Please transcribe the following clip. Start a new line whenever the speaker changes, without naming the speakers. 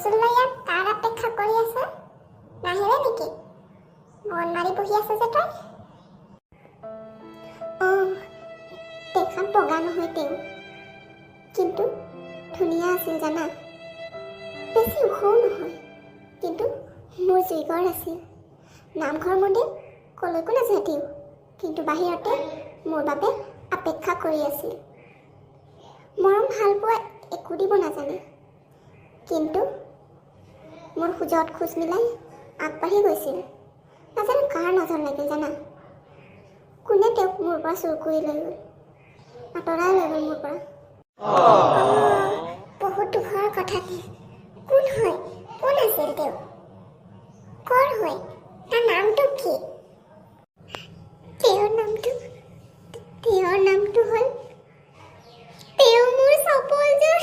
চোল লৈ ইয়াত কাৰ অপেক্ষা কৰি আছ? নাহিলে নেকি? মন মাৰি বহি আছ যে তই? অঁ, দেখাত বগা নহয় তেওঁ, কিন্তু ধুনীয়া আছিল জানা। বেছি ওখও নহয়, কিন্তু মোৰ জিগৰ আছিল। নামঘৰ, মন্দিৰ কলৈকো নাযায় তেওঁ, কিন্তু বাহিৰতে মোৰ বাবে অপেক্ষা কৰি আছিল। মৰম ভালপোৱা একো দিব নাজানে, কিন্তু মোৰ খোজত খোজ মিলাই আগবাঢ়ি গৈছিল। নাজানো কাৰ নজৰ লাগিল জানা। কোনে তেওঁক মোৰ পৰা চুৰ কৰি লৈ গ'ল, আঁতৰাই লৈ গ'ল মোৰ পৰা। বহুত দুখৰ কথা। কি, কোন হয়? কোন আছিল তেওঁ? কৰ হয়? তাৰ নামটো কি? তেওঁৰ নামটো হ'ল, তেওঁ মোৰ চপলযোৰ।